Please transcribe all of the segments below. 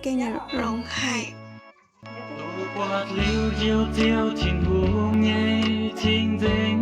gengh nyei longx haic. Buatc liuz njoux Ziouv Tin-Hungh nyei cing-nzengc.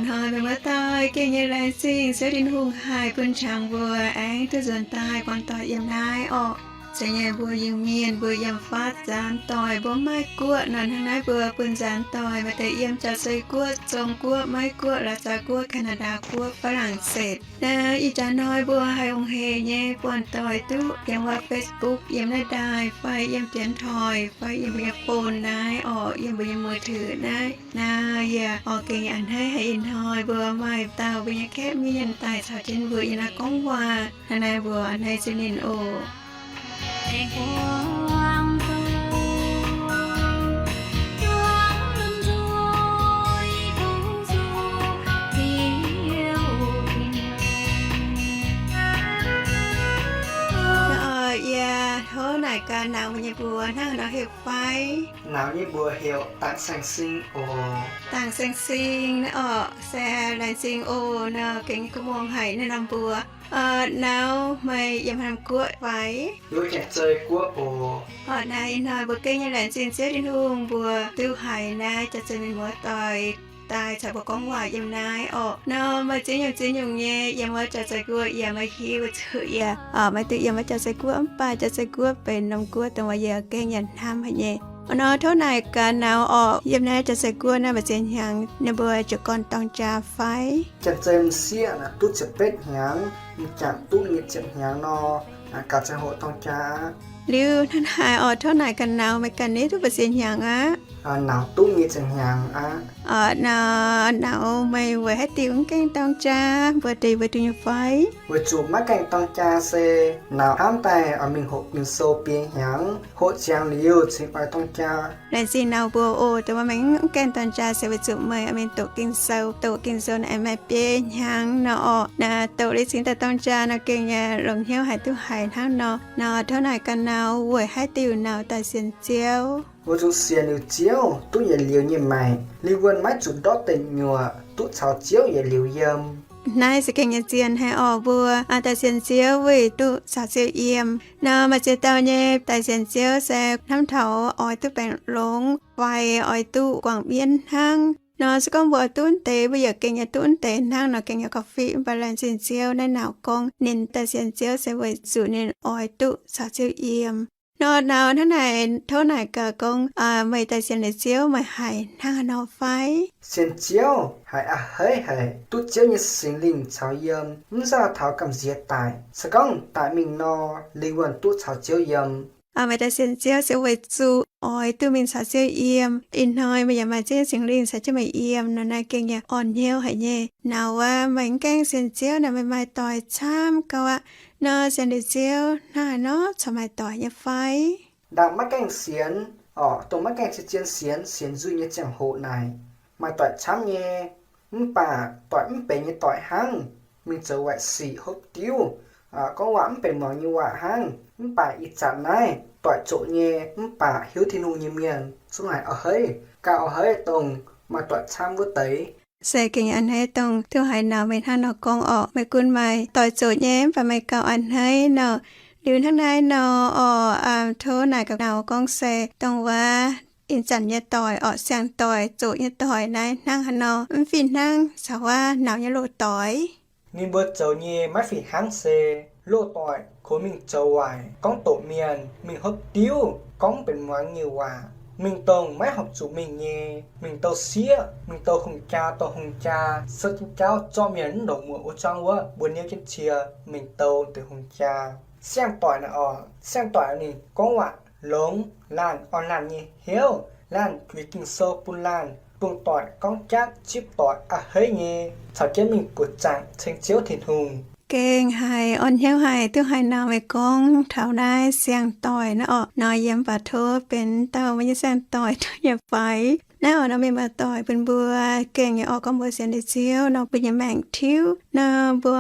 Hnoi mbuo maiv doix gengh nyei laengz zingh Ziouv Tin-Hungh haih bun qangx mbuo aengx duqv nzuonx daaih gorngv doic yiem naaiv orqc. Zeiz nyei mbuo Iu-Mienh mbuo yiem faatv nzaanx doic mbuo maiv guoqv nor, hnangv naaiv mbuo bun nzaanx doic maaih deix yiem Jaav-Zei Guoqv, Zong Guoqv, Meiv Guoqv, Laac Zaax Guoqv, Canada Guoqv, Faa^laangc Setc. Naaiv ih jaax hnoi mbuo haih ong-hec nyei buonc doic duqv yiem wuov Facebook, yiem naaiv ndaaih fai yiem dienx toic fai yiem mbuo nyei phone naaiv orqc, yiem mbuo nyei มือถือ naaiv. Naaiv yie oix gengh a'hneiv haic ih hnoi mbuo maaih dauh mbuo nyei kaeqv mienh daaih caux jienv mbuo yiem naaiv gorngv waac. Hnangv naaiv mbuo a'hneiv jienv ninh oc. Yie tov naaic gaax nauz meih nyei mbuox hnangv haaix nor heuc fai? Nauz nyei mbuox heuc Dangc Saeng Sing oc. Dangc Saeng Sing naaiv orqc, se laengz zingh oc nor, gengh nyei kuv muangx haic naaiv norm mbuox. Nauz, meih yiem haaix norm guoqv fai? Yiem Jaav-Zei Guoqv oc. Orqc, naaiv ih hnoi mbuo gengh nyei laengz zingh Ziouv Tin-Hungh mbuo duqv haiz naaiv Jaav-Zei mienh muoz-doic daaih caux mbuo gorngv waac yiem naaiv orqc. Nor maaih ziex nyungc ziex nyungc nyei yiem wuov Jaav-Zei Guoqv yie maiv hiuv, weic zuqc yie maiv duqv yiem wuov Jaav-Zei Guoqv, mv baac Jaav-Zei Guoqv benx norm guoqv dongh wuov yie gengh yaac hnamv haic nyei. Nor tov naaic gaax nauz orqc, yiem naaiv Jaav-Zei Guoqv naaiv maaih ziex hnyangx ninh mbuo jiez gorn dorng jaa fai? Janx-Zei m'sieqv naaic duqv ziepc betv hnyangx, m'jangc duqv nyic ziepc hnyangx nor, gauh ziangh hoc dorng jaa aqv. Liuz hnangv naaic orqc, tov naaic gaax nauz, meih ganh ni duqv mbu'ziex hnyangx aqv? Nauz duqv nyic ziepc hnyangx aqv. Nauz, nauz meih weic haaix diuc mv gaengh dorng jaa mbuox deix mbuo duqv nyei fai? Weic zuqc maiv gaengh dorng jaa se nauz hnamv daaih oix mingh hoqc Ging-Sou biei hnyangx, hoqc ziangx liuz cingx oix dorng jaa. Laengz zingh nauz mbuox oc, dongh meih mv gaengh dorng jaa se weic zuqc meih oix mingh doqc Ging-Sou. Doqc Ging-Sou naaic maaih biei hnyangx nor orqc. Naaiv doqc liuz cingx daaih dorng jaa nor gengh yaac longc hnyouv haic duqv haiz hnangv nor. Nauz, tov naaic gaax nauz, weic haaix diuc nauz daaih sienx Ziouv? Weic zuqc sienx liuz Ziouv duqv yietc liuz nyei maengc, liuz wuonh maiv zuqc ndortv deic nyuoqc, duqv caux Ziouv yietc liuz yiem. Naaiv se gengh nyei zien haic orqc, mbuo daaih sienx Ziouv weic duqv caux Ziouv yiem. Nor maaih ziex dauh nyei daaih sienx Ziouv se hnamv taux oix duqv baengh longx fai oix duqv guangc mienv hnangv. Nor se gorngv mbuo oix duqv deix, mbuo yaac gengh nyei duqv deix hnangv nor gengh nyei gauh fiqv. Mv baac laengz zingh Ziouv naaiv nauz gorngv ninh daaih sienx Ziouv se weic zuqc ninh oix duqv caux Ziouv yiem. Nor nauz hnangv naaic, tov naaic gaax gorngv meih daaih sienx liuz Ziouv meih haiz hnangv haaix nor fai? Sienx Ziouv haiz a'hneiv haic, duqv Ziouv nyei Singx Lingh caux yiem, mv nzauh taux gamh nziex daic. Se gorngv daic mingh nor, lingh wuonh duqv caux Ziouv yiem. Meih daaih sienx Ziouv se weic zuqc oix duqv mingh caux Ziouv yiem. Ih hnoi meih yaac maaih Ziouv nyei Singx Lingh caux jienv meih yiem nor, naaiv gengh yaac orn hnyouv haic nyei. Nauz aac, meih mv gaengh sienx Ziouv naaic meih maaih doic camv gauh aqv. Nor sienx liuz Ziouv hnangv haaix nor corc maaih doic nyei fai? Ndaangc maiv gaengh sienx orqc, dongh maiv gaengh zien-zien sienx, sienx nzuih nyei ziangh hoc naaic, maaih doic camv nyei. Mv baac doic mv benx nyei doic hnangv, mingh zoux waaic sic hopv diuv, gorngv waac mv benx muangx nyei waac hnangv. Mv baac ih zanc naaiv doic zoqc nyei mv baac hiuv Tin-Hungh nyei mienh zungv haiz a'hneiv, gauh a'hneiv dongh maaih doic camv wuov deix. Se gengh a'hneiv dongh duqv haiz nauz meih hnangv nor gorngv orqc. Meih gunv maaih doic zoqc nyei mv baac meih gauh a'hneiv nor. Liuz hnangv naaiv nor orqc, tov naaic gaax nauz gorngv se dongh wuov ih zanc nyei doic orqc, siang-doic, zoqc nyei doic naaiv hnangv haaix nor, mv fih hnangv caux wuov nauz nyei loz-doic. Ninh mbuo zoux nyei maiv fih hnangv se loz-doic kungx mingh zoux waaic, gorngv doqc mienh, mingh hopv diuv, gorngv mv benx muangx nyei waac. Mingh dongh maiv horpc zuqc mingh nyei, mingh douz-sieqv, mingh douz hungh jaa, douz hungh jaa, se jienv jauv zorqv mienh mv ndongc muoc wuov zungv wuov, mbuo niouv jienv cie mingh douz deix hungh jaa. Siang-doic naaiv oc, siang-doic ninh gorngv waac longx, laanh orn laanh nyei hnyouv, laanh juix Ging-Sou bun laanh, dongh doic gorngv jatv zipv doic a'hneiv nyei, caux jienv mingh buoqc zaangc ceng Ziouv Tin-Hungh. Gengh haiz orn hnyouv haic, duqv haiz nauz meih gorngv taux naaiv siang-doic naaiv orqc. Nor yie mv baac tov benx dauh mbuo nyei siang-doic duqv nyei fai? Naaiv orqc, nor mienh muoz-doic bun mbuo gengh nyei orqc, gorngv mbuo sienx liuz Ziouv nor, mbuo nyei maengc tiuv nor, mbuo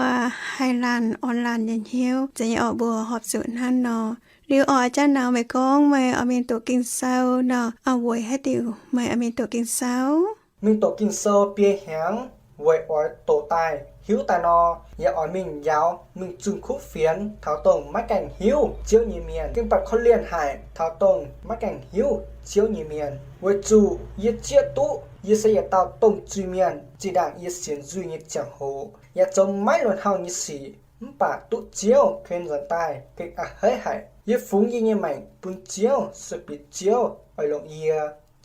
haih laanh orn laanh nyei hnyouv, zeiz nyei orqc, mbuo horpc zuqc hnangv nor. Liuz orqc, jaav nauz meih gorngv meih oix mingh doqc Ging-Sou nor, weic haaix diuc meih oix mingh doqc Ging-Sou? Mingh doqc Ging-Sou biei hnyangx weic oix doqc daaih hiuv daaih nor, yaac oix mingh njaaux, mingh zunh kuv fienx taux dongh maiv gaengh hiuv Ziouv nyei mienh, gengh baac korv-lienh haic taux dongh maiv gaengh hiuv Ziouv nyei mienh. Weic zuqc yie zieqv duqv yie se yietc dauh domh zuiz-mienh. Zinh ndaangc yie sienx nzuih nyei ziangh hoc yaac zoux maiv luonx hauh nyei sic, mv baac duqv Ziouv ken nzuonx daaih gengh a'hneiv haic. Yie fungx yie nyei maengc bun Ziouv se bieqc Ziouv oix longc yie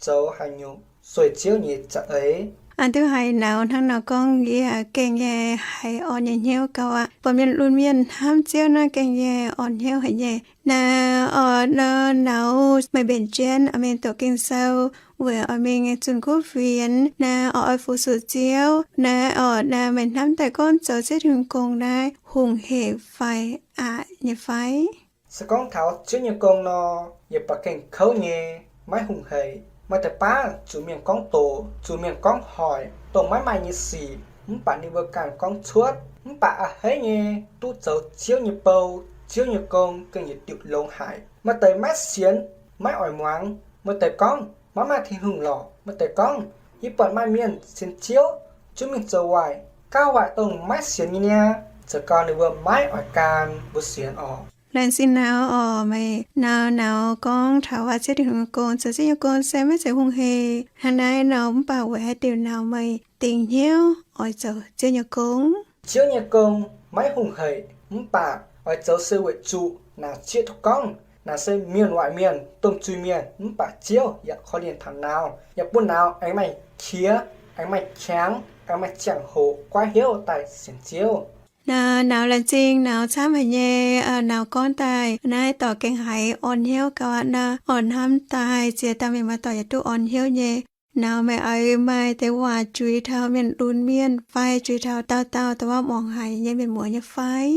zoux haaix nyungc sueih Ziouv nyei za'eix. Aa, duqv haiz nauz hnangv nor gorngv yie gengh nyei haiz orn nyei hnyouv gauh aqv. Buatc mienh lunx mienh hnamv Ziouv naaiv gengh nyei orn hnyouv haic nyei. Naaiv orqc, naaiv nauz meih mbenc jienv oix mingh doqc Ging-Sou weic oix mingh zunh kuv fienx naaiv orqc, oix fu-sux Ziouv naaiv orqc, naaiv meih hnamv daaih gorngv zoux Ziouv Tin-Hungh gong naaiv hungh hec fai aqc nyei fai? Se gorngv taux Ziouv nyei gong nor, yie baac gengh kouv nyei, maiv hungh hec. Maaih deix baav zuqc mienh gorngv doqc, zuqc mienh gorngv hoic, dongh maiv maaih nyei sic, mv baac ninh mbuo ganh gorngv cuotv. Mv baac a'hneiv nyei, duqv zoux Ziouv nyei bou, Ziouv nyei gong gengh yietc diuc longx haic. Maaih deix maiv sienx, maiv oix muangx. Maaih deix gorngv, maiv maaih Tin-Hungh lorqc. Maaih deix gorngv, yie buatc maaih mienh sienx Ziouv zungv mingh zoux waaic, gauh waaic dongh maiv sienx nyei niaa. Zoux gau ninh mbuo maiv oix gan mbuo sienx orqc. Laengz zingh nauz orqc, meih nauz, nauz gorngv taux waac Ziouv Tin-Hungh nyei gong, zoux Ziouv nyei gong se maiv zeiz hungh hec. Hnangv naaiv nor, mv baac weic haaix diuc nauz meih dingc hnyouv oix zoux Ziouv nyei gong? Ziouv nyei gong maiv hungh hec, mv baac oix zoux se weic zuqc naaic zieqv duqv gorngv naaic se mienh waaic mienh, domh zuiz-mienh, mv baac Ziouv yaac korv-lienh taux nauz, yaac bun nauz aengx maaih qiex, aengx maaih qangx, aengx maaih ziangh hoc goiv hnyouv daaih sienx Ziouv. Nauz, nauz laengz zingh nauz camv haic nyei. Nauz gorngv daaih naaiv dorc gengh haiz orn hnyouv gauh aqv nor. Orqc, hnamv daaih ziex dauh mienh muoz-doic yaac duqv orn hnyouv nyei. Nauz meih oix maaih deix waac juix taux mienh lunx mienh fai juix taux dauh dauh dongh wuov muangx haic nyei mienh muoz nyei fai?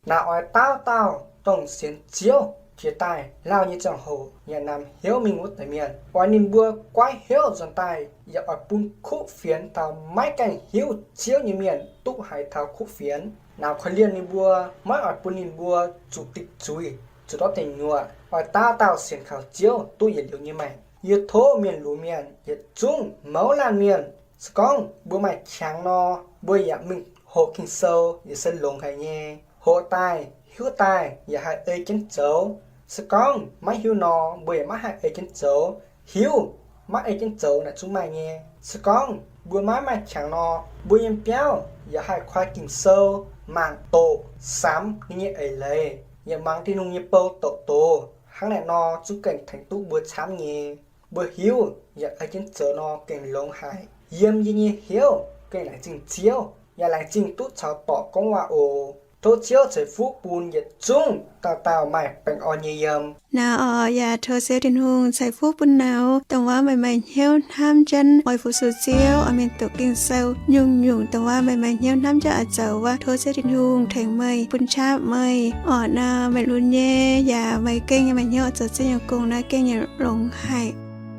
Nauz oix dauh dauh dongh sienx Ziouv jiex daaih lauh nyei ziangh hoc yaac namx hnyouv mingh wuov deix mienh, oix ninh mbuo goiv hnyouv nzuonx daaih, yaac oix bun kuv fienx taux maiv gaengh hiuv Ziouv nyei mienh duqv haiz taux kuv fienx. Nauz korv-lienh ninh mbuo, maiv oix bun ninh mbuo zuqc dingc zuiz, zuqc ndortv deic nyuoqc. Oix dauh dauh sienx kaux Ziouv duqv yietc liuz nyei maengc. Yie tov mienh lunx mienh yietc zungv mouz laanh mienh, se gorngv mbuo maaih qangx nor, mbuo yaac mingh hoqc Ging-Sou yaac se longx haic nyei. Hoqc daaih, hiuv daaih yaac haih ei jienv zoux. Se gorngv maiv hiuv nor, mbuo yaac maiv haih ei jienv zoux. Hiuv, maiv ei jienv zoux naaic zungv maaih nyei. Se gorngv mbuo maiv maaih qangx nor, mbuo nyei biauv yaac haih koi Ging-Sou mangc doqc samx ninh nyei eix leiz, yaac muangx Tin-Hungh nyei bou doqc doz. Hnangv naaic nor zungv gengh tengx duqv mbuo camv nyei. Mbuo hiuv yaac ei jienv zoux nor gengh longx haic. Yiem yie nyei hnyouv gengh laengz zingh Ziouv, yaac laengz zingh duqv caux dorc gorngv waac oc. Tov Ziouv ceix fuqv bun yietc zungv dauh dauh maaih baengh orn nyei yiem. Nauz oc, yaac tov Ziouv Tin-Hungh ceix fuqv bun nauz, dongh wuov meih maaih hnyouv hnamv jienv oix fu-sux Ziouv, oix mingh doqc Ging-Sou, nyungc-nyungc dongh wuov meih maaih hnyouv hnamv jienv oix zoux wuov, tov Ziouv Tin-Hungh tengx meih, bun qaqv meih. Orqc, naaiv meih lunx nyei yaac meih gengh nyei maaih hnyouv oix zoux Ziouv nyei gong naaiv gengh nyei longx haic.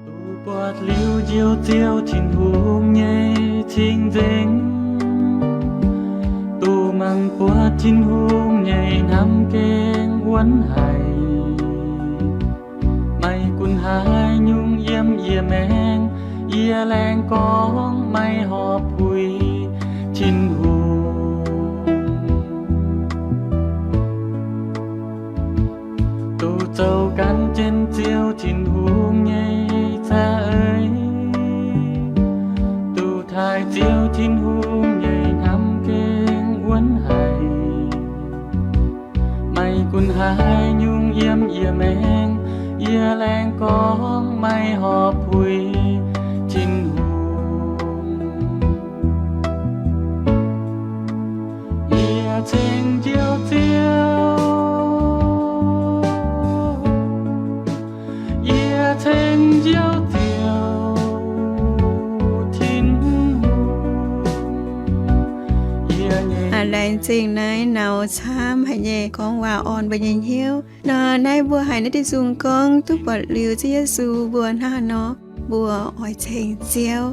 Duqv buatc liuz njoux Ziouv Tin-Hungh nyei cing-nzengc, duqv mangc buatc Tin-Hungh nyei hnamv gengh wuonv haic. Maiv gunv haaix nyungc yiem yie maengc, yie laengz gorngv maiv horpc puix Tin-Hungh. Duqv zoux gan jienv Ziouv Tin-Hungh nyei za'eix, duqv taaih Ziouv Tin-Hungh nyei hnamv gengh wuonv haic. Maiv gunv haaix nyungc yiem yie maengc, Yie laengz gorngv maaih horpc puix Tin-Hungh. Yie ceng Nziouv Ziouv, yie ceng Nziouv Ziouv Tin-Hungh. Laengz zingh naaiv naux camv haic nyei gorngv waac orn mbuo nyei hnyouv. Nor naaiv mbuo haiz naaiv diuh nzung gorngv duqv buatc liuz Ziouv Yesu mbuo hnangv haaix nor mbuo oix ceng Ziouv.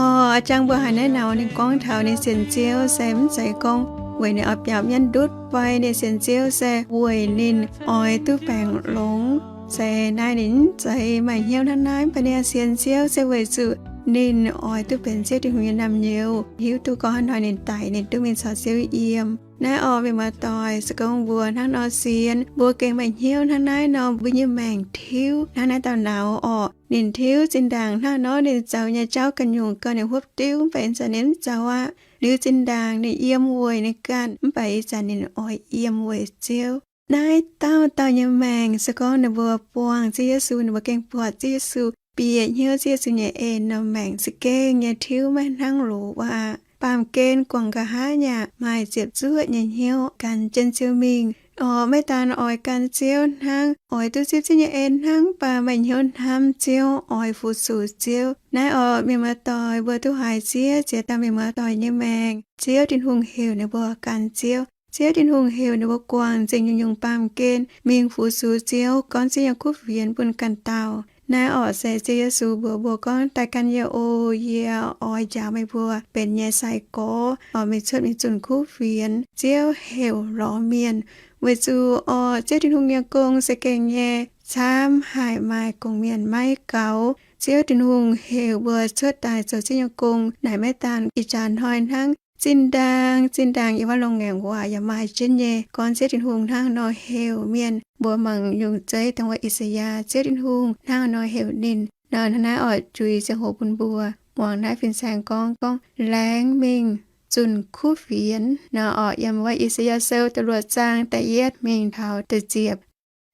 Orqc, jangx mbuo haiz naaiv naux ninh gorngv taux ninh sienx Ziouv se mv zeiz gorngv weic ninh oix biaux mienv ndutv fai ninh sienx Ziouv se weic ninh oix duqv baengc longx. Se naaiv ninh mv zeiz maaih hnyouv hnangv naaiv, mv baac ninh sienx Ziouv se weic zuqc ninh oix duqv benx Ziouv Tin-Hungh nyei naamh nyouz, hiuv duqv gorngv haaix hnoi ninh daic ninh duqv mingh caux Ziouv yiem. Naaiv orqc, mienh muoz-doic, se gorngv mbuo hnangv nor sienx, mbuo gengh maaih hnyouv hnangv naaiv nor, mbuo nyei maengc tiuv hnangv naaiv dauh naux orqc. Ninh tiuv zinh ndaangc hnangv nor ninh zoux nyei jauv ganh nyungc gauh ninh hopv diuv, mv baac ih zanc ninh mv zoux aqv. Liuz zinh ndaangc ninh yiem weic ninh ganh, mv baac ih zanc ninh oix yiem weic Ziouv. Naaiv dauh dauh nyei maengc se gorngv ninh mbuo buangh Ziouv Yesu, ninh mbuo gengh buatc Ziouv Yesu, bieqc hnyouv Ziouv Yesu nyei en nor, maengc za'gengh nyei tiuv maiv hnangv loz wuov aqv. Baamh gen guangc nqa'haav yaac maaih ziepc zuoqv nyei hnyouv gan jienv Ziouv mingh. Orqc, maiv daan oix gan Ziouv hnangv, oix duqv zipv Ziouv nyei en hnangv, mv baac maaih hnyouv hnamv Ziouv, oix fu-sux Ziouv. Naaiv orqc, mienh muoz-doic, mbuo duqv haiz ziex ziex dauh mienh muoz-doic nyei maengc, Ziouv Tin-Hungh heuc ninh mbuo gan Ziouv. Ziouv Tin-Hungh heuc ninh mbuo guangc nzengc nyungc-nyungc baamh gen mingh fu-sux Ziouv, gorngv Ziouv nyei kuv fienx bun ganh dauh. Naaiv orqc se Ziouv Yesu mbuox mbuo gorngv, daaih gan yie oc, yie oix njaaux meih mbuo benx yie nyei sai-gorx, oix mingh cuotv mingh zunh kuv fienx. Ziouv heuc lorz mienh, weic zuqc orqc, Ziouv Tin-Hungh nyei gong se gengh nyei camv haic, maaih gong-mienh maiv gaux. Ziouv Tin-Hungh heuc mbuo cuotv daaih zoux Ziouv nyei gong naaic maiv daan ih jaax hnoi hnangv. Zinh ndaangc, zinh ndaangc yiem wuov loz-ngaengc waac yaac maaih jienv nyei gorngv Ziouv Tin-Hungh hnangv nor heuc mienh. Mbuo mangc nyungc zeiv dongh wuov I^saa^yaa, Ziouv Tin-Hungh hnangv nor heuc ninh. Nor hnangv naaiv orqc, juix ziangh hoc bun mbuo muangx naaiv fin-saeng gorngv, gorngv laengz mingh zunh kuv fienx. Nor orqc, yiem wuov I^saa^yaa Sou da'luoqc zaang da'yietv mingh taux da'ziepc.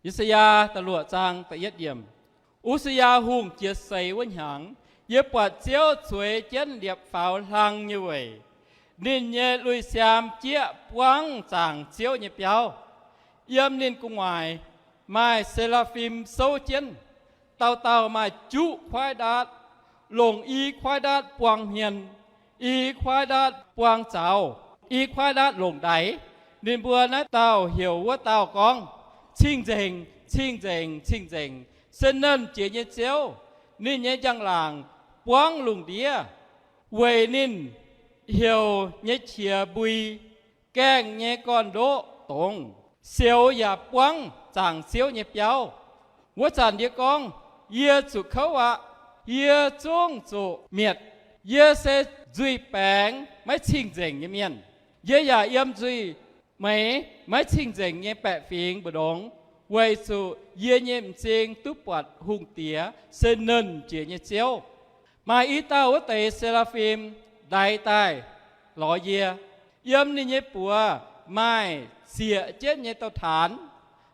I^saa^yaa da'luoqc zaang da'yietv yiemc. U^saa^yaa Hungh jiex seix wuov hnyangx, yie buatc Ziouv zueiz jienv liepc faaux hlang nyei weic. Ninh nyei lui-siaam jieqv buangv zaangc Ziouv nyei biauv. Yiem ninh gu'nguaaic maaih se^laa^fim souv jienv. Dauh dauh maaih juqv kuaaiv ndaatv, longc i kuaaiv ndaatv buang hmien, i kuaaiv ndaatv buang zaux, i kuaaiv ndaatv longc ndaix. Ninh mbuo naaiv dauh heuc wuov dauh gorngv, Cing-nzengc, cing-nzengc, cing-nzengc, se Nernh Jiex nyei Ziouv. Ninh nyei njang-laangc buangv lungh ndiev. Weic ninh heuc nyei qiex mbui, gaengh nyei gorn-ndoqv dongz, sioux yaac buangv zaangc Ziouv nyei biauv. Wuov zanc yie gorngv, Yie zuqc kouv aqv. Yie zungv zuqc mietc. Yie se nzuih baengx maiv cing-nzengc nyei mienh. Yie yaac yiem nzuih meix maiv cing-nzengc nyei baeqc fingx mbu'ndongx, weic zuqc yie nyei m'zing duqv buatc Hungh Diex, se Nernh Jiex nyei Ziouv. Maaih i dauh wuov deix se^laa^fim ndaix daaih lorz yie. Yiem ninh nyei buoz maaih zieqc jienv nyei dou-taanx,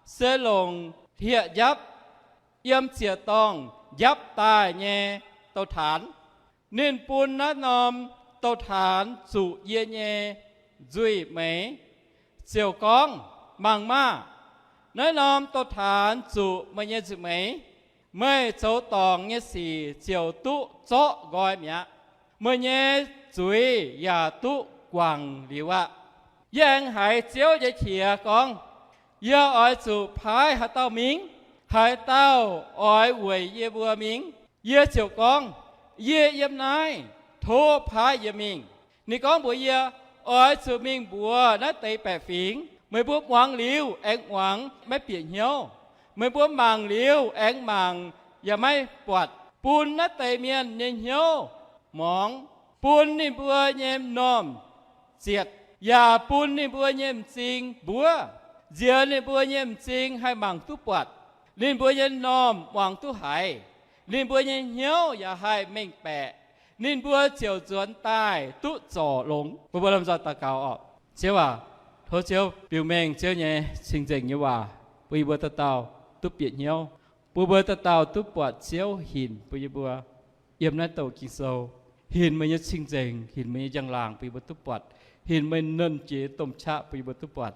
se longc hlieqv-njapv yiem ziec-dorngh njapv daaih nyei dou-taanx. Ninh bun naaiv norm dou-taanx zuqc yie nyei nzuih meix, ziouc gorngv, Mangc maah! Naaiv norm dou-taanx zuqc meih nyei nzuih meix. Meih zoux dorngc nyei sic ziouc duqv zorqv nqoi mi'aqv. Meih nyei zuiz yaac duqv guangc liuz aqv. Yie aengx haiz Ziouv nyei qiex gorngv, Yie oix zuqc paaiv haaix dauh mingh? Haaix dauh oix weic yie mbuo mingh? Yie ziouc gorngv, Yie yiem naaiv. Tov paaiv yie mingh. Ninh gorngv mbuox yie, Oix zuqc mingh mbuox naaiv deix baeqc fingx, Meih mbuo muangx liuz aengx muangx, maiv bieqc hnyouv. Meih mbuo mangc liuz aengx mangc, yaac maiv buatc. Bun naaiv deix mienh nyei hnyouv morngx, bun ninh mbuo nyei m'normh zietc, yaac bun ninh mbuo nyei m'zing mbuov. Nziex ninh mbuo nyei m'zing haih mangc duqv buatc, ninh mbuo nyei m'normh muangx duqv haiz, ninh mbuo nyei hnyouv yaac haih mengh baeqc, ninh mbuo ziouc nzuonx daaih duqv zorc longx. Mbuo, mbuo lomh nzoih daux gaux oc. Ziouv aac, tov Ziouv biux mengh Ziouv nyei cing-nzengc nyei waac bun yie mbuo dauh dauh duqv bieqc hnyouv. bun mbuo dauh dauh duqv buatc Ziouv hinc bun yie mbuo. Yiem naaiv douc Ging-Sou, hinc meih nyei cing-nzengc, hinc meih nyei njang-laangc bun yie mbuo duqv buatc, hinc meih nernh jiex domh qaqv bun yie mbuo duqv buatc.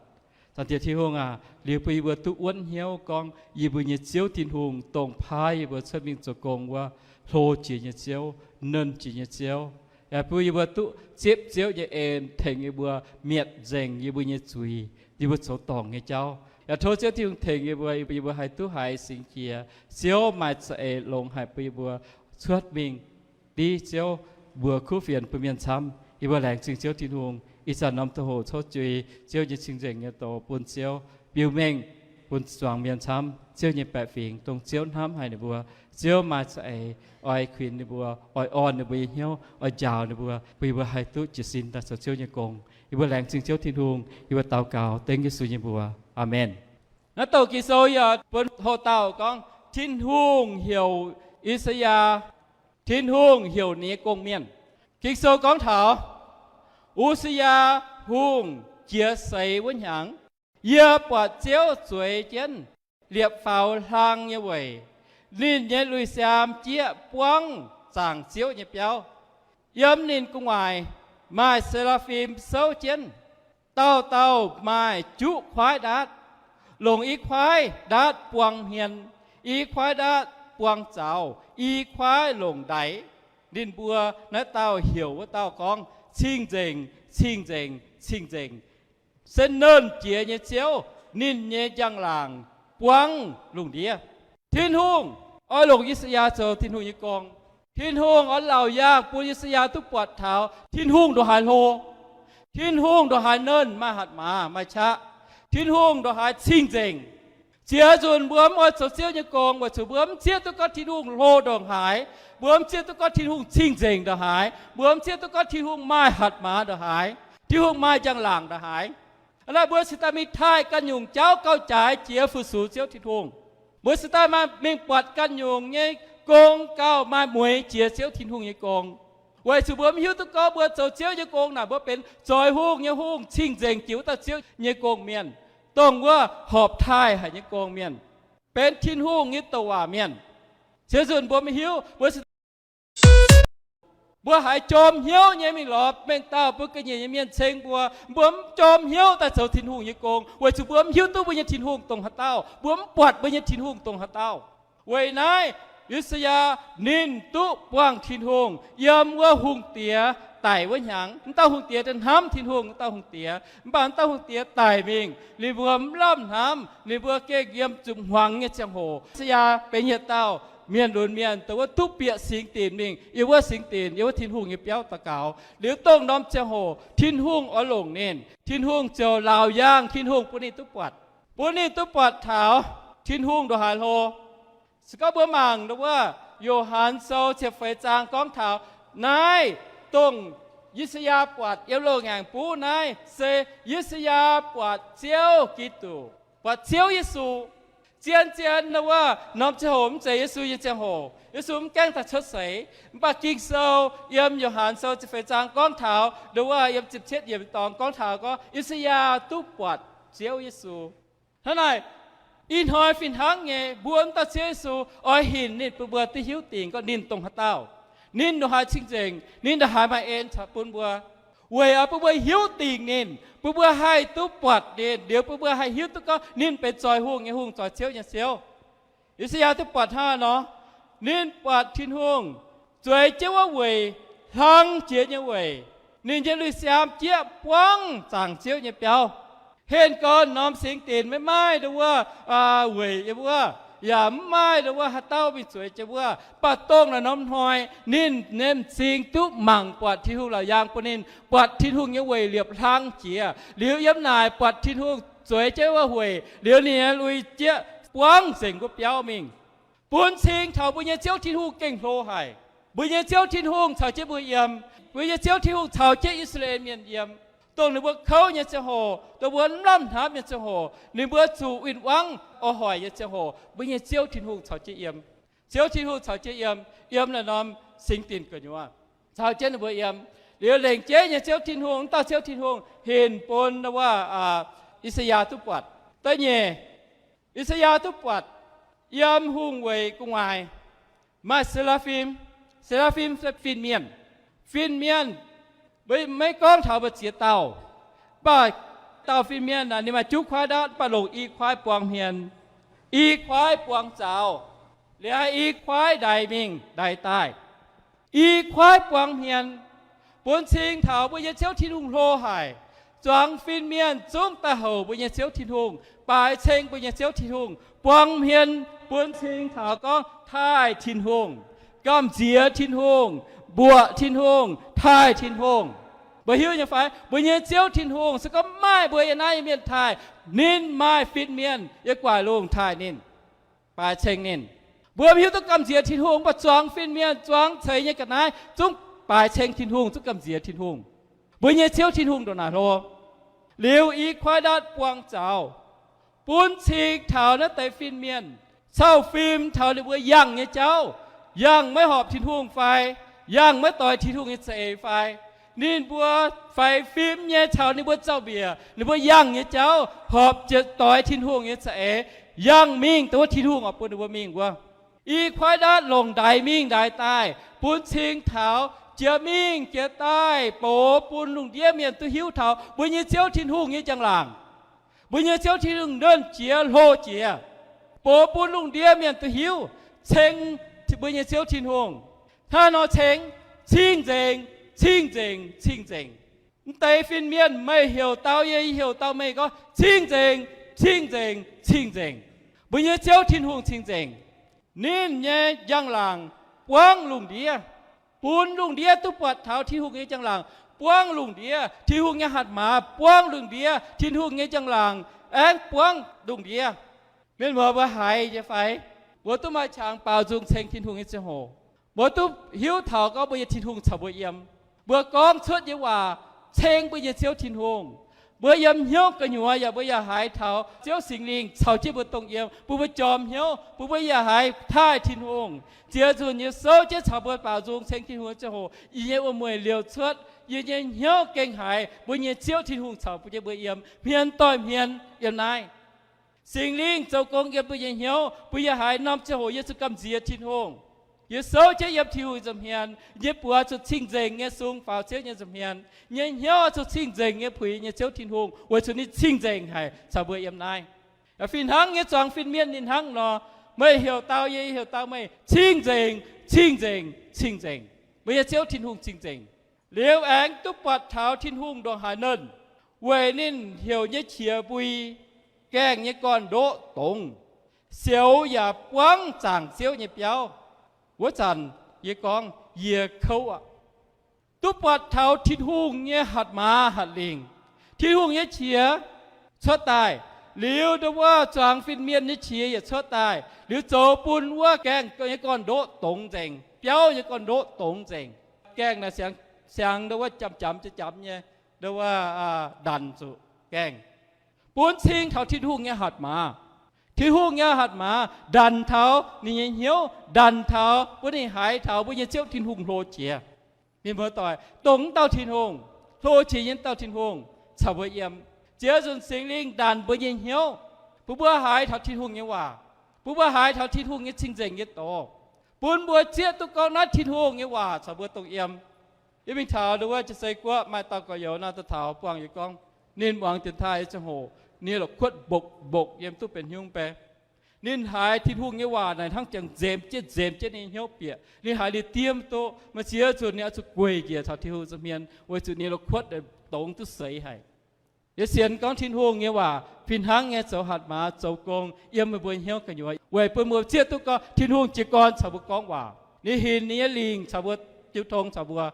Zaangc Diex Tin-Hungh aac, liuz bun yie mbuo duqv wuonv hnyouv gorngv yie mbuo nyei Ziouv Tin-Hungh, dongh paaiv yie mbuo cuotv mingh zoux gong wuov, hlo jiex nyei Ziouv, nernh jiex nyei Ziouv. Yaac bun yie mbuo duqv zipv Ziouv nyei en tengx yie mbuo mietc nzengc yie mbuo nyei zuiz, yie mbuo zoux dorngc nyei jauv. Yaac tov Ziouv Tin-Hungh tengx yie mbuo, yie mbuo haih duqv haiz singx jiex. Ziouv maaih za'eix longx haic bun yie mbuo cuotv mingh div Ziouv mbuox kuv fienx bun mienh camv. Yie mbuo laengz zingh Ziouv Tin-Hungh ih zanc norm ziangh hoc coqv jui Ziouv nyei cing-nzengc nyei doz bun Ziouv biux mengh bun zuangx mienh camv. Ziouv nyei baeqc fingx, dongh Ziouv hnamv haic ninh mbuo. Ziouv maaih za'eix oix kuinx ninh mbuo, oix orn ninh mbuo nyei hnyouv, oix njaaux ninh mbuo, bun yie mbuo haih duqv jiez sin daaih zoux Ziouv nyei gong. Yie mbuo laengz zingh Ziouv Tin-Hungh. Yie mbuo daux gaux dengv Yesu nyei mbuox. Aamen. Naaiv douc Ging-Sou yaac bun hoc dauh gorngv Tin-Hungh heuc I^saa^yaa, Tin-Hungh heuc ninh nyei gong-mienh. Ging-Sou gorngv taux U^si^yaa Hungh jiex seix wuov hnyangx, yie buatc Ziouv zueiz jienv liepc faaux hlang nyei weic. Ninh nyei lui-siaam jieqv buangv zaangc Ziouv nyei biauv. Yiem ninh gu'nguaaic maaih se^laa^fim souv jienv. Dauh dauh maaih juqv kuaaiv ndaatv. Longc i kuaaiv ndaatv buang hmien, i kuaaiv ndaatv buang zaux, i kuaaiv longc ndaix. Ninh mbuo, naaiv dauh heuc wuov dauh gorngv, Cing-nzengc, cing-nzengc, cing-nzengc, se nernh jiex nyei Ziouv. Ninh nyei njang-laangc buangv lungh ndiev. Tin-Hungh oix longc I^saa^yaa zoux Tin-Hungh nyei gong. Tin-Hungh oix laauc yaangh bun I^saa^yaa duqv buatc taux Tin-Hungh ndongc haaix hlo, Tin-Hungh ndongc haaix nernh, maaih hatc maaz maaih qaqv, Tin-Hungh ndongc haaix cing-nzengc. Ziex nzunc mbuo mv oix zoux Ziouv nyei gong weic zuqc mbuo mv zieqv duqv gorngv Tin-Hungh hlo ndongc haaix, mbuo mv zieqv duqv gorngv Tin-Hungh cing-nzengc ndongc haaix, mbuo mv zieqv duqv gorngv Tin-Hungh maaih hatc maaz ndongc haaix, Tin-Hungh maaih njang-laangc ndongc haaix. Hnangv naaic mbuo cingx daaih mingh taaih ganh nyungc jauv gauh jaaix jiex fu-sux Ziouv Tin-Hungh. Mbuo cingx daaih maaih mingh buatc ganh nyungc nyei gong gauh maaih mueiz jiex Ziouv Tin-Hungh nyei gong. Weic zuqc mbuo mv hiuv duqv gorngv mbuo zoux Ziouv nyei gong naaic mbuo benx zoix hungh nyei hungh, cing-nzengc jiex wuov dauh Ziouv nyei gong-mienh, dongh wuov horpc taaih haic nyei gong-mienh, benx Tin-Hungh nyei douc waac mienh. Ziex nzunc mbuo mv hiuv, mbuo mbuo haiz jorm hnyouv nyei mingh lorz mengh dauh mbuo ga'nyiec nyei mienh ceng mbuo, mbuo mv jorm hnyouv daaih zoux Tin-Hungh nyei gong, weic zuqc mbuo mv hiuv duqv mbuo nyei Tin-Hungh dongh haaix dauh, mbuo mv buatc mbuo nyei Tin-Hungh dongh haaix dauh. Weic naaiv, I^saa^yaa ninh duqv buangh Tin-Hungh yiem wuov hungh diex daic wuov hnyangx. Mv dauh hungh diex hnamv Tin-Hungh, mv dauh hungh diex, mv baac mv dauh hungh diex daic mingh, ninh mbuo mv lamh hnamv, ninh mbuo gengh yiem zuqc hmuangx nyei ziangh hoc. I^saa^yaa benx yietc dauh mienh lunx mienh, dongh wuov duqv bieqc singx dinc mingh, yiem wuov singx dinc, yiem wuov Tin-Hungh nyei biauv daux gaux. Liuz dongh norm ziangh hoc Tin-Hungh oix longc ninh, Tin-Hungh ziouc laauc yaangh Tin-Hungh bun ninh duqv buatc, bun ninh duqv buatc taux Tin-Hungh ndongc haaix hlo. Se gorngv mbuo mangc wuov Yo^han Sou ziepc feix zaang gorngv taux naaiv, dongh I^saa^yaa buatc yiem loz-ngaengc buv naaiv se I^saa^yaa buatc Ziouv Giduc, buatc Ziouv Yesu. Zien-zien wuov norm ziangh hoc mv zeiz Yesu nyei ziangh hoc, Yesu mv gaengh daaih cuotv seix. Mv baac Ging-Sou yiem Yo^han Sou ziepc feix zaang gorngv taux, wuov yiem ziepc cietv yiemc dorngx gorngv taux gorngv I^saa^yaa duqv buatc Ziouv Yesu. Hnangv naaic, ih hnoi fih hnangv nyei, mbuo mv dauh Ziouv Yesu oix hinc ninh bun mbuo duqv hiuv dingc gorngv ninh dongh haaix dauh, ninh ndongc haaix cing-nzengc, ninh ndongc haaix maaih en caux bun mbuo, weic oix bun mbuo hiuv dingc ninh, bun mbuo haih duqv buatc ninh, liuz bun mbuo haih hiuv duqv gorngv ninh benx zoih hungh nyei Hungh, zoih ziouv nyei Ziouv. I^saa^yaa duqv buatc hnangv nor, ninh buatc Tin-Hungh zueiz jienv wuov weic, hlang jiex nyei weic, ninh nyei lui-siaam jieqv buangv zaangc Ziouv nyei biauv. Henh gorn norm singx dinc maiv maaih ndo wuov weic yiem wuov, yaac mv maaih ndo wuov haaix dauh mingh zueiz jienv wuov. Mv baac dongh naaiv norm hnoi ninh nyei m'zing duqv mangc buatc Tin-Hungh laauc yaangh bun ninh buatc Tin-Hungh nyei weic liepc hlang jiex. Liuz yiem naaic buatc Tin-Hungh zueiz jienv wuov weic, liuz ninh nyei lui jieqv buangv nzengc wuov biauv mingh. Bun cing taux mbuo nyei Ziouv Tin-Hungh gengh hlo haic. Mbuo nyei Ziouv Tin-Hungh caux jienv mbuo yiem. Mbuo nyei Ziouv Tin-Hungh caux jienv I^saa^laa^en Mienh yiem. Dongh ninh mbuo kouv nyei ziangh hoc, dongh mbuo mv lamh hnamv nyei ziangh hoc, ninh mbuo zuqc win-wangv oix hoic nyei ziangh hoc, mbuo nyei Ziouv Tin-Hungh caux jienv yiem. Ziouv Tin-Hungh caux jienv yiem, yiem naaiv norm singx dinc gu'nyuoz caux jienv ninh mbuo yiem. Liuz lengc jeiv nyei Ziouv Tin-Hungh, mv dauh Ziouv Tin-Hungh hinc bun wuov I^saa^yaa duqv buatc. Da'nyeic, I^saa^yaa duqv buatc Yiem hungh weic gu'nguaaic maaih se^laa^fim. Se^laa^fim se fin-mienh. Fin-mienh, maiv gorngv taux mbu'ziex dauh, mv baac dauh fin-mienh aah, ninh maaih juqv kuaaiv ndaatv, mv baac longc i kuaaiv buang hmien, i kuaaiv buang zaux, liuz i kuaaiv ndaix mingh ndaix daaih. I kuaaiv buang hmien, bun cing taux mbuo nyei Ziouv Tin-Hungh hlo haic. Zuangx fin-mienh zungv daaih houc mbuo nyei Ziouv Tin-Hungh, baaix ceng mbuo nyei Ziouv Tin-Hungh, buang hmien, bun cing taux gorngv taaih Tin-Hungh, gamh nziex Tin-Hungh, mbuoqc Tin-Hungh, taaih Tin-Hungh. Mbuo hiuv nyei fai? Mbuo nyei Ziouv Tin-Hungh se gorngv maaih mbuo yiem naaiv nyei mienh taaih, ninh maaih fin-mienh yiem gu'nguaaic lungh taaih ninh, baaix ceng ninh. Mbuo mv hiuv duqv gamh nziex Tin-Hungh, mv baac zuangx fin-mienh, zuangx ceix nyei ga'naaiv zungv baaix ceng Tin-Hungh, zungv gamh nziex Tin-Hungh. Mbuo nyei Ziouv Tin-Hungh ndongc naaic hlo. Liuz i kuaaiv ndaatv buang zaux, bun cing taux naaiv deix fin-mienh cau fim taux ninh mbuo yangh nyei jauv, yangh maiv horpc Tin-Hungh fai, yangh maiv doix Tin-Hungh nyei za'eix fai, ninh mbuo faix fim nyei caux ninh mbuo zaux-mbiec, ninh mbuo yangh nyei jauv horpc jiex doix Tin-Hungh nyei za'eix, yangh mingh dongh wuov Tin-Hungh oix bun ninh mbuo mingh wuov. I kuaaiv ndaatv longc ndaix mingh ndaix daaih, bun cing taux jiex mingh jiex daaih, box bun lungh ndiev mienh duqv hiuv taux mbuo nyei Ziouv Tin-Hungh nyei njang-laangc. Mbuo nyei Ziouv Tin-Hungh nernh jiex hlo jiex, box bun lungh ndiev mienh duqv hiuv, ceng mbuo nyei Ziouv Tin-Hungh. Hnangv nor ceng, cing-nzengc, cing-nzengc, cing-nzengc. Mv deix fin-mienh, meih heuc dau yie, yie heuc dau meih gorngv, cing-nzengc, cing-nzengc, cing-nzengc. Mbuo nyei Ziouv Tin-Hungh cing-nzengc. Ninh nyei njang-laangc buangv lungh ndiev, bun lungh ndiev duqv buatc taux Tin-Hungh nyei njang-laangc buangv lungh ndiev. Tin-Hungh nyei hatc maaz buangv lungh ndiev. Tin-Hungh nyei njang-laangc aengx buangv lungh ndiev. Mienh muoz, mbuo haiz nyei fai? Mbuo duqv maaih qangx baaux nzung ceng Tin-Hungh nyei ziangh hoc, mbuo duqv hiuv taux gorngv mbuo nyei Tin-Hungh caux mbuo yiem. Mbuo gorngv cuotv nyei waac ceng mbuo nyei Ziouv Tin-Hungh. Mbuo yiem hnyouv gu'nyuoz yaac mbuo yaac haiz taux Ziouv Singx Lingh caux jienv mbuo dongh yiem, bun mbuo jorm hnyouv, bun mbuo yaac haiz taaih Tin-Hungh. Ziex nzunc yie souv jienv caux mbuo baaux nzung ceng Tin-Hungh nyei ziangh hoc, yie nyei wuom-mueic liouc cuotv, yie nyei hnyouv gengh haiz mbuo nyei Ziouv Tin-Hungh caux jienv mbuo yiem, hmien doix hmien yiem naaiv. Singx Lingh zoux gong yiem mbuo nyei hnyouv, bun yie haiz norm ziangh hoc yie zuqc gamh nziex Tin-Hungh. Yie souv jienv yiem Tin-Hungh nza'hmien, yie nyei buoz zuqc cing-nzengc nyei sung faaux Ziouv nyei nza'hmien, yie nyei hnyouv zuqc cing-nzengc nyei puix yie nyei Ziouv Tin-Hungh, weic zuqc ninh cing-nzengc haic caux mbuo yiem naaiv. Fih hnangv nyei zuangx fin-mienh ninh hnangv nor, meih heuc dau yie, yie heuc dau meih, cing-nzengc, cing-nzengc, cing-nzengc. Mbuo nyei Ziouv Tin-Hungh cing-nzengc. Liuz aengx duqv buatc taux Tin-Hungh ndongc haaix nernh, weic ninh heuc nyei qiex mbui, gaengh nyei gorn-ndoqv dongz, sioux yaac buangv zaangc Ziouv nyei biauv. Wuov zanc yie gorngv yie kouv aqv. Duqv buatc taux Tin-Hungh nyei hatc maaz hatc lingc, Tin-Hungh nyei qiex cuotv daaih. Liuz ndongc wuov zuangx fin-mienh nyei qiex yaac cuotv daaih, liuz zoux bun wuov gaengh nyei gorn-ndoqv dongz nzengc, biauv nyei gorn-ndoqv dongz nzengc. Gaengh naaic siangx, siangx ndongc wuov jamx jamx jamx nyei, ndongc wuov ndanc zuqc gaengh, bun cing taux Tin-Hungh nyei hatc maaz. Tin-Hungh nyei hatc maaz ndanc taux ninh nyei hnyouv, ndanc taux bun ninh haiz taux mbuo nyei Ziouv Tin-Hungh hlo jiex. Mienh muoz-doic, dongh wuov dauh Tin-Hungh, hlo jiex nyei dauh Tin-Hungh caux mbuo yiem. Ziex nzunc Singx Lingh ndanc mbuo nyei hnyouv, bun mbuo haiz taux Tin-Hungh nyei waac, bun mbuo haiz taux Tin-Hungh nyei cing-nzengc nyei doz, bun mbuo zieqv duqv gorngv naaiv Tin-Hungh nyei waac caux mbuo dongh yiem. Yie mingh taux ndongc wuov Jiu-Seix Guoqv maaih dauh gorx-youz nor, daaih taux buangh yie gorngv, ninh muangx dienx taaih nyei ziangh hoc, ninh la'kuotv mbokc mbokc yiem duqv benx hnyungv bei. Ninh haiz Tin-Hungh nyei waac naaic hnangv jangx nzemx jienv nzemx jienv ninh nyei hnyouv bieqc. Ninh haiz ninh diemv duqv, maaih ziex nzunc ninh oix zuqc gueic njiec taux Tin-Hungh nza'hmien, weic zuqc ninh la'kuotv dongz duqv seix haic. Yie sienx gorngv Tin-Hungh nyei waac fih hnangv nyei zoux hatc maaz zoux gong yiem meih mbuo hnyouv gu'nyuoz, weic bun mbuo zieqv duqv gorngv Tin-Hungh jiez gorn caux mbuo gorngv waac. Ninh hinc ninh nyei lingc caux mbuo, jiu tong caux mbuo.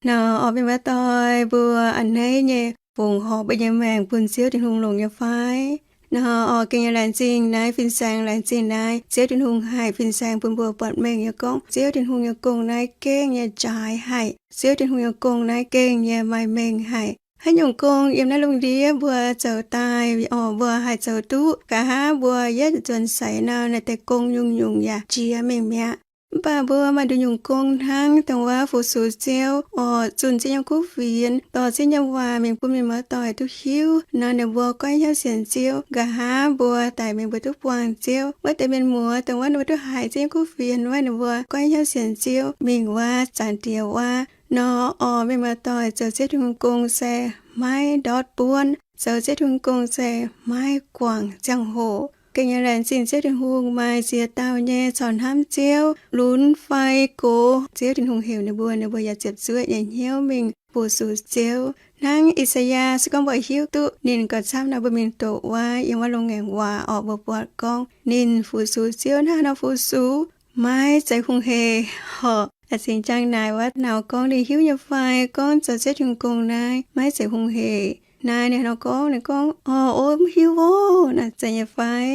Nor, orv, mienh muoz-doic, mbuo a'hneiv nyei fongc horc mbuo nyei maengc bun Ziouv Tin-Hungh longc nyei fai? Nor, orv, gengh nyei laengz zingh naaiv fin-saeng, laengz zingh naaiv Ziouv Tin-Hungh haih fin-saeng bun mbuo buatc mengh nyei gorngv Ziouv Tin-Hungh nyei gong naaiv gengh nyei jaaix haic. Ziouv Tin-Hungh nyei gong naaiv gengh nyei maaih mengh haic. Haaix nyungc gong yiem naaiv lungh ndiev mbuo zoux daaih, orv, mbuo haih zoux duqv, nqa'haav mbuo yietv nzuonx seix nor, naaiv deix gong nyungc-nyungc yaac jiex mingh mi'aqv. Mv baac mbuo maaih nduqc nyungc gong hnangv dongh wuov fu-sux Ziouv, orqc, zunh Ziouv nyei kuv fienx, dorh Ziouv nyei waac mingh bun mienh muoz-doic duqv hiuv nor, ninh mbuo goiv hnyouv sienx Ziouv. Nqa'haav mbuo daic mingh mbuo duqv buangh Ziouv. Wuov deix mienh muoz dongh wuov ninh mbuo duqv haiz Ziouv nyei kuv fienx wuov, ninh mbuo goiv hnyouv sienx Ziouv mingh wuov Zaangc Diex wuov. Nor orqc, mienh muoz-doic, zoux Ziouv Tin-Hungh gong se maiv ndortv buonv. Zoux Ziouv Tin-Hungh gong se maiv guangc ziangh hoc. Gengh nyei laengz zingh Ziouv Tin-Hungh maaih ziex dauh nyei corc hnamv Ziouv, lunx fai gox Ziouv Tin-Hungh heuc ninh mbuo, ninh mbuo yaac ziepc zuoqv nyei hnyouv mingh fu-sux Ziouv. Hnangv I^saa^yaa se gorngv mbuo hiuv duqv ninh gauh camv nor, mbuo mingh doqc wuov yiem wuov Longx Ngaengc Waac orqc, mbuo buatc gorngv ninh fu-sux Ziouv hnangv haaix nor fu-sux, maiv zeiz hungh hec. Orqc, a'cingx jangx naaic wuov nauz gorngv ninh hiuv nyei fai gorngv zoux Ziouv Tin-Hungh gong naaiv maiv zeiz hungh hec. Naaiv ninh haaix nor gorngv? Ninh gorngv, orqc, o, mv hiuv oc, naaiv zeiz nyei fai?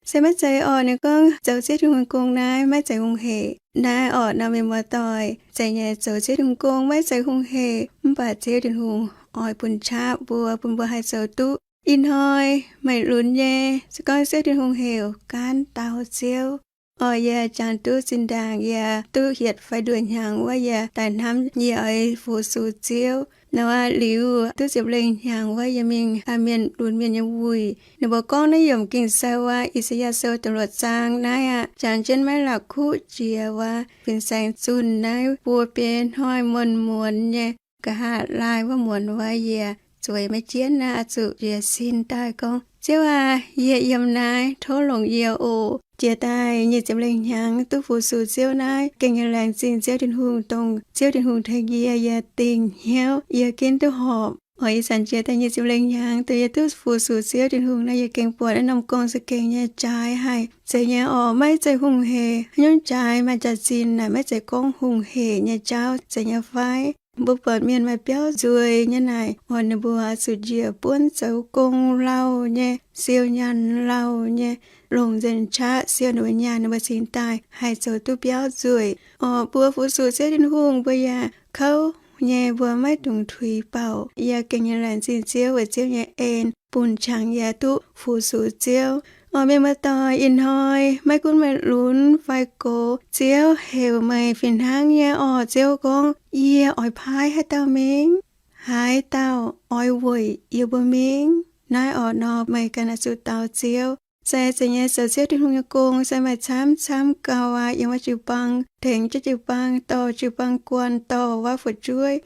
Se maiv zeiz orqc. Ninh gorngv zoux Ziouv Tin-Hungh gong naaiv maiv zeiz hungh hec. Naaiv orqc nor, mienh muoz-doic, zeiz nyei, zoux Ziouv Tin-Hungh gong maiv zeiz hungh hec, mv baac Ziouv Tin-Hungh oix bun qaqv mbuo, bun mbuo haih zoux duqv. Ih hnoi maaih lunx nyei, se gorngv Ziouv Tin-Hungh heuc, gaanv dau Ziouv. Orqc, yie jangx duqv zinh ndaangc yie duqv hietc fai nduoh hnyangx wuov, yie daaih hnamv yie oix fu-sux Ziouv. Nor wuov liuz duqv ziepc lengh hnyangx wuov, yie mingh mienh lunx mienh nyei wuic. Ninh mbuo gorngv naaiv yiem Ging-Sou wuov, I^saa^yaa Sou da'luoqc zaang naaiv aqv, jangx jienv maiv la'kuqv jiex wuov fin-saeng zunh naaiv buo biei hnoi muonz-muonz nyei. Nqa'haav laai wuov muonz wuov, yie zueiz maiv jienv naaiv, oix zuqc jiez sin daaih gorngv, Ziouv aac, yie yiem naaiv, tov longc yie oc. Jiex daaih nyic ziepc lengh hnyangx duqv fu-sux Ziouv naaiv, gengh nyei laengz zingh Ziouv Tin-Hungh, dongh Ziouv Tin-Hungh tengx yie, yie dingh hnyouv, yie ginv duqv horpc. Orqc, ih zanc jiex daaih nyic ziepc lengh hnyangx dongh yie duqv fu-sux Ziouv Tin-Hungh naaiv, yie gengh buatc naaiv norm gong za'gengh nyei jaaix haic, zeiz nyei orqc, maiv zeiz hungh hec. Haaix nyungc jaaix maaih jaax-zinh naaic maiv zeiz gorngv hungh hec nyei jauv, zeiz nyei fai? Mbuo buatc mienh maaih biauv nzueic nyei naaic, orqc, ninh mbuo zuqc njiec buonv zoux gong lauh nyei, siou nyaanh lauh nyei, longc nzengc qaqv siou ninh mbuo nyaanh, ninh mbuo cingx daaih haih zoux duqv biauv nzueic. Orqc, mbuo fu-sux Ziouv Tin-Hungh mbuo yaac kouv nyei, mbuo maiv dungx tuix baaux. Yie gengh nyei laengz zingh Ziouv weic Ziouv nyei en bun qangx yie duqv fu-sux Ziouv. Orqc, mienh muoz-doic, ih hnoi maiv gunv maaih lunx fai gox, Ziouv heuc meih fih hnangv nyei orqc, Ziouv gorngv, yie oix paaiv haaix dauh mingh? Haaix dauh oix weic yie mbuo mingh? Naaiv orqc nor, meih ganh oix zuqc daux Ziouv. Se zeiz nyei zoux Ziouv Tin-Hungh nyei gong se maaih camv camv gauh aqv. Yiem wuov jiu-baang tengx jienv jiu-baang, dorh jiu-baang guanh, dorh wuov fu'jueiv,